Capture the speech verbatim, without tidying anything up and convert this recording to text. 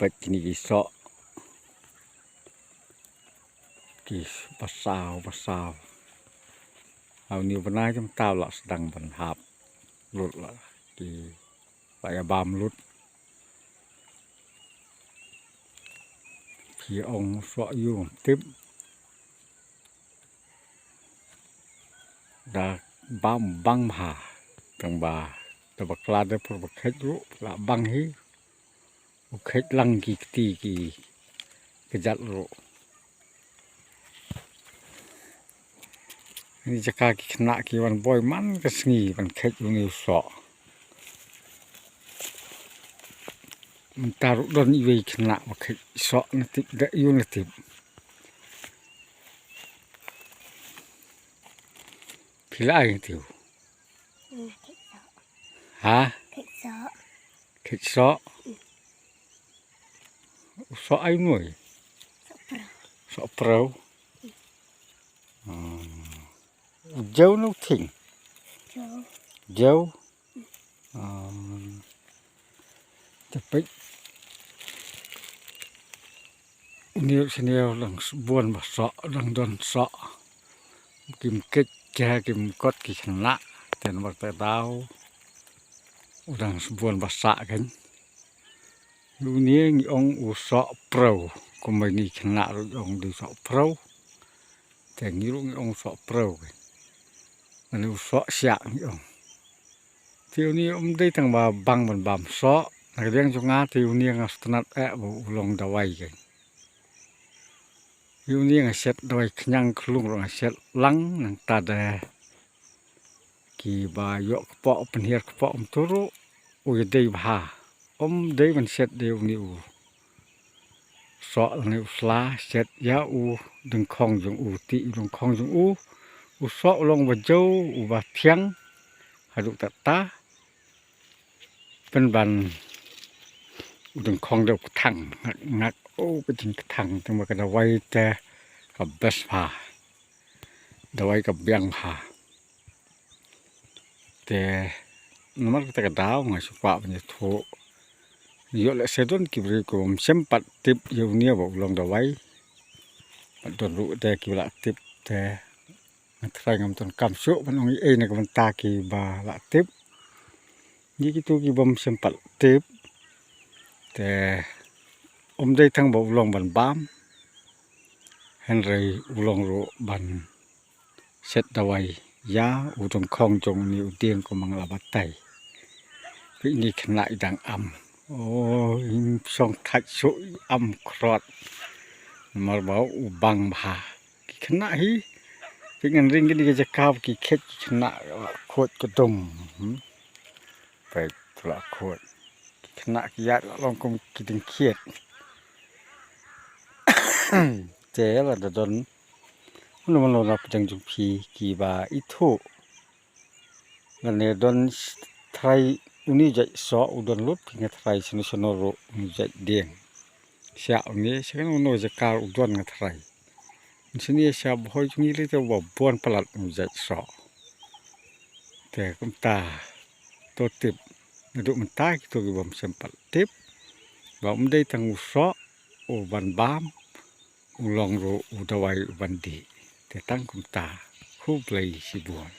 Peit kine ki soh. Ki basaw, basaw. Hau ni bnai jam taw la sdang ban hap. Lut la. Ki la ïa bam lut. Phi ong soh ïu tip. Da bam bang bha. Tang ba da bakla da por ba khet ruh la bang hi. U khet lang ki kti ki kjat ruh. Ni jaka ki khynnah ki wan boi man ka sngi ban khet uni u soh. Mynta ruh don iwei khynnah ba khet soh na tip da ïu na tip. Phi la ai tiu. Khet soh. Ha? Khet soh. Khet soh. U soh ai noi. Soh prau. Soh prau. Hmm. Jew no thing. Jew. Jew. Hmm. Te peit. Niu sniu lang bun ba soh lang don soh. Kim kit ke kim kot ki khynnah. Ten ba te dau. U dang bun ba sah kan. Uni ngi ong u soh prau. Kumba ni khynnah ruh ong di soh prau. Te ngi ruh ngi ong soh prau. Mane u soh siak ngi ong. Te uni um dei tang ba bang ban bam soh. Na ka liang jong nga te uni nga sngewtynnat eh ba u long dawai kan. Te uni nga shet dawai khñiang khlung ruh nga shet lang nangta de. Ki ba ïoh kpoh pynhiar kpoh um turu u ïa dei bha. Um dei ban shet dei uni u soh lane u sla shet ïa u dyngkhong jong u ti u dyngkhong jong u. U soh u long ba jew u ba thiang haduh ta ta. Pynban u dyngkhong dei u kthang ngak ngak u ka jingkthang tang ba ka dawai te ka best bha. Dawai ka biang bha. Te namar kata ka daw nga shu kwah ban ïathuh. Ïoh lehse don ki briew ki bym shym pat tip ïa uni ba u long dawai. Bad don ruh te ki ba la tip te nga trai ngam donkam shuh ban ong ei ei na ka bynta ki ba la tip. Ngi kito ki bym shym pat tip te um dei tang ba u long ban bam. Hynrei u long ruh ban shet dawai ïa u dyngkhong jong uni u dieng kumba nga la batai. Phi ni khynnah i dang am. O, im shong thait shuh i am khrot. Namar ba u bang bha. Ki khynnah hi. Phi ngan ring kini ka jaka ki khet ki khynnah la khot ka dum. Hmm? Peit la khot. Ki khynnah ki ïaid la long kum ki ding khiet. Te la da don mano mano na pdeng jong phi ki ba ithuh. Lane don trai uni jait soh u don lut phi nga trai sano sano ruh uni jait dieng. Sia uni sia kan uni jaka u don nga trai. Sini sia bhoi jong ngi lei te ba bun palat uni jait soh. Te kumta to tip. Naduh mynta kito ki bym shym pat tip. Ba um dei tang u soh u ban bam u long ruh u dawai u ban dih. Te tang kumta. Khublei shibun.